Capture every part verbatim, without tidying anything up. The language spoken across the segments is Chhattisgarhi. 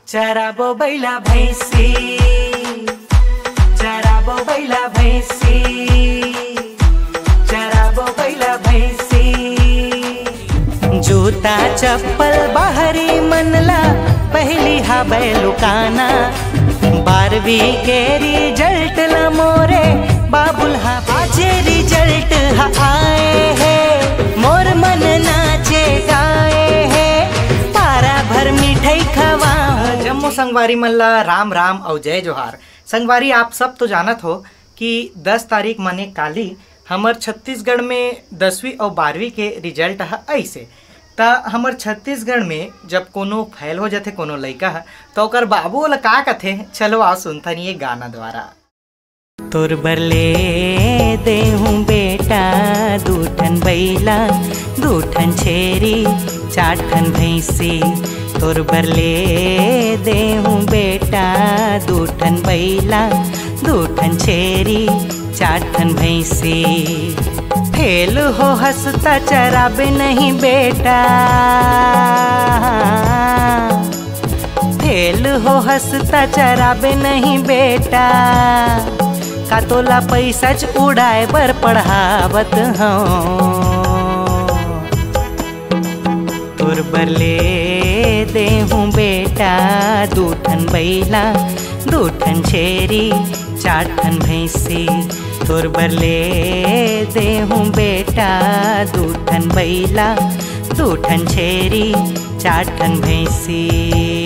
चराबो बैला भैंसी, चराबो बैला भैंसी, चराबो बैला भैंसी। जूता चप्पल बाहरी मन ला, पहली हा बैलुकाना। बारहवीं के रिजल्ट ला मोरे बाबुल हा, आज रिजल्ट हा आए हे, मोर मन नाचे गाए हे, पारा भर मिठाई खवाऊं। जम्मो संगवारी मन ला राम राम अउ जय जोहार। संगवारी, आप सब तो जानत हो कि दस तारीख माने काली हमर छत्तीसगढ़ में दसवीं अउ बारहवीं के रिजल्ट ह अइसे। त हमर छत्तीसगढ़ में जब कोनो फेल हो जाथे कोनो लइका ह, त ओकर बाबू ओला का कथे? चलो आओ सुनथन ये गाना द्वारा। तोर बर ले देहूं बेटा दू ठन बैला, दू ठन छेरी, चार ठन भैंसी। तोर बर ले देहूं बेटा दू ठन बैला, दू ठन छेरी, चार ठन भैंसी। फेल हो हस त चराबे नहीं बेटा, फेल हो हस त चराबे नहीं बेटा, का तोला पैसा च उड़ाए बर पढ़ावत हूँ। तोर बर ले देहूं बेटा दू ठन बैला, दू ठन छेरी, चार ठन भैंसी। तोर बर ले देहूं बेटा दू ठन बैला, दू ठन छेरी, चार ठन भैंसी।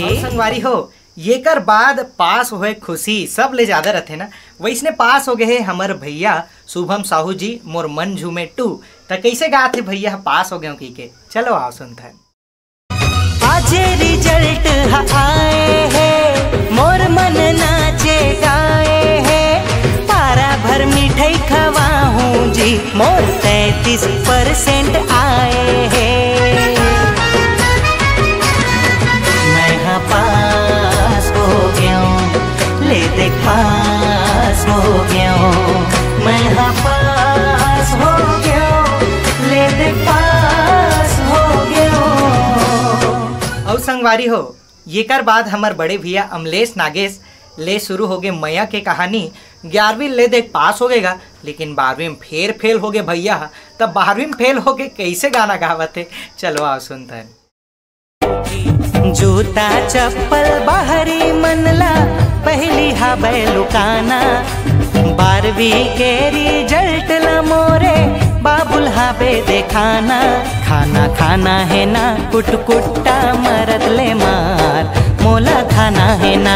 अउ संगवारी हो, येकर बाद पास होए खुशी सब ले ज्यादा रथे ना, वैसने पास हो गए हे हमर भैया शुभम साहू जी, मोर मन झूमे टू। त कैसे गात हे भैया ह पास हो गए हो कहिके, चलो आओ सुनथन। आज रिजल्ट ह आए हे, मोर मन नाचे गाए हे, पारा भर मिठाई खवाहूं जी, मोर तैंतीस परसेंट आए हे। मैं हा पास हो गया हूँ, ले देख पास हो गया हूँ, मैं हा पास हो गया हूँ, ले देख पास हो गया हूँ। अउ संगवारी हो, येकर बाद हमर बड़े भैया अमलेश नागेश ले शुरू होगे मया के कहानी। ग्यारहवीं ले देख पास हो गएगा, लेकिन बारहवीं में फेर फेल होगे भैया ह। तब बारहवीं में फेल होगे कैसे गाना गावत हे, चलो आओ सुनथन। जूता चप्पल बाहरी मन ला, पहली हा बैलुकाना। बारहवीं के रिजल्ट ला मोरे बाबुल हाबे देखाना। खाना खाना हे ना कुटकुट्टा मरत ले मार, मोला खाना हे ना।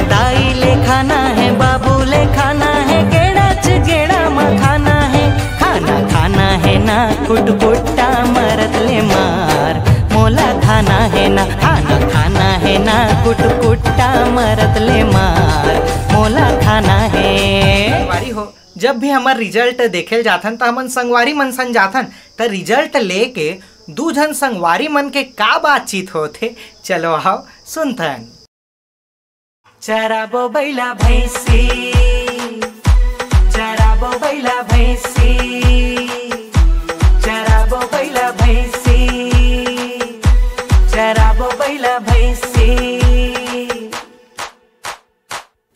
दाई ले खाना हे, बाबू ले खाना हे, गेड़ा च गेड़ा म खाना हे। खाना खाना हे ना कुटकुट्टा मरत ले मार, मोला खाना हे ना। खाना खाना हे ना कुटकुट्टा मरत ले मार, मोला खाना हे। संगवारी हो, जब भी हमर रिजल्ट देखे ल जाथन, त हमन संगवारी मन संग जाथन, त रिजल्ट लेके दू झन संगवारी मन के का बातचीत होथे, चलो आओ सुनथन। चराबो बैला भैंसी, चराबो बैला भैंसी, चराबो बैला भैंसी, चराबो बैला भैंसी।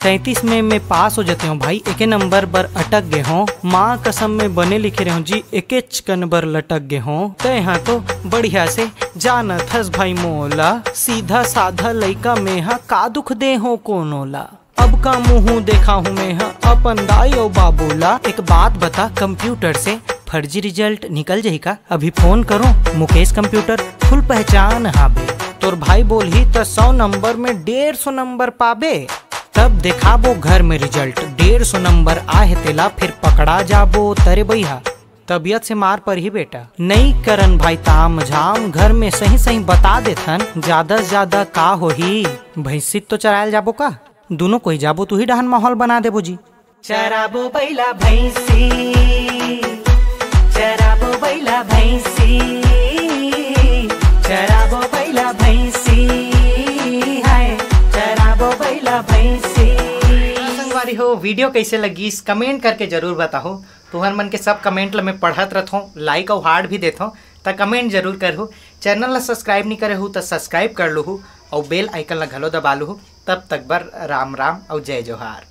तैंतीस में मैं पास हो जाते हूँ भाई, एके नंबर बर अटक गे हों। माँ कसम में बने लिखे रहे हों जी, एकेच कन बर लटक गे हों। तैं हा तो बढ़िया से जानत हस भाई मोला, सीधा साधा लइका में हा, का दुख दे हों कोनो ला। अब का मुंह देखा हूँ मैं हा अपन दाई अउ बाबू ला। एक बात बता, कंप्यूटर से फर्जी रिजल्ट निकल जाही का? अभी फोन करो, मुकेश कंप्यूटर फुल पहचान हाबे। तोर भाई बोलही त सौ नंबर में डेढ़ सौ नंबर पाबे, तब देखाबो घर में रिजल्ट। डेढ़ सौ नंबर आहे तेला फिर पकड़ा जाबो तरे बइहा। तबीयत से मार परही बेटा। नई करन भाई ताम झाम, घर में सही सही बता देथन, ज्यादा से ज्यादा का होही? भैंसी तो चरायल जाबो का? दुनो कोई जाबो, तू ही डहन माहौल बना देबो जी। चराबो बैला भैंसी, चराबो बैला भैंसी, चराबो बैला भैंसी, हाय, चराबो बैला भैंसी। संगवारी हो, वीडियो कैसे लगिस कमेंट करके जरूर बताहो। तुहर मन के सब कमेंट ल मैं पढ़त रथों, लाइक अउ हार्ट भी देथों, त कमेंट जरूर करहू। चैनल ल सब्सक्राइब नहीं करे हू त सब्सक्राइब कर लूहू। अउ bell icon ला घलो दबा लूहू। तब तक बर राम राम अउ जय जोहार।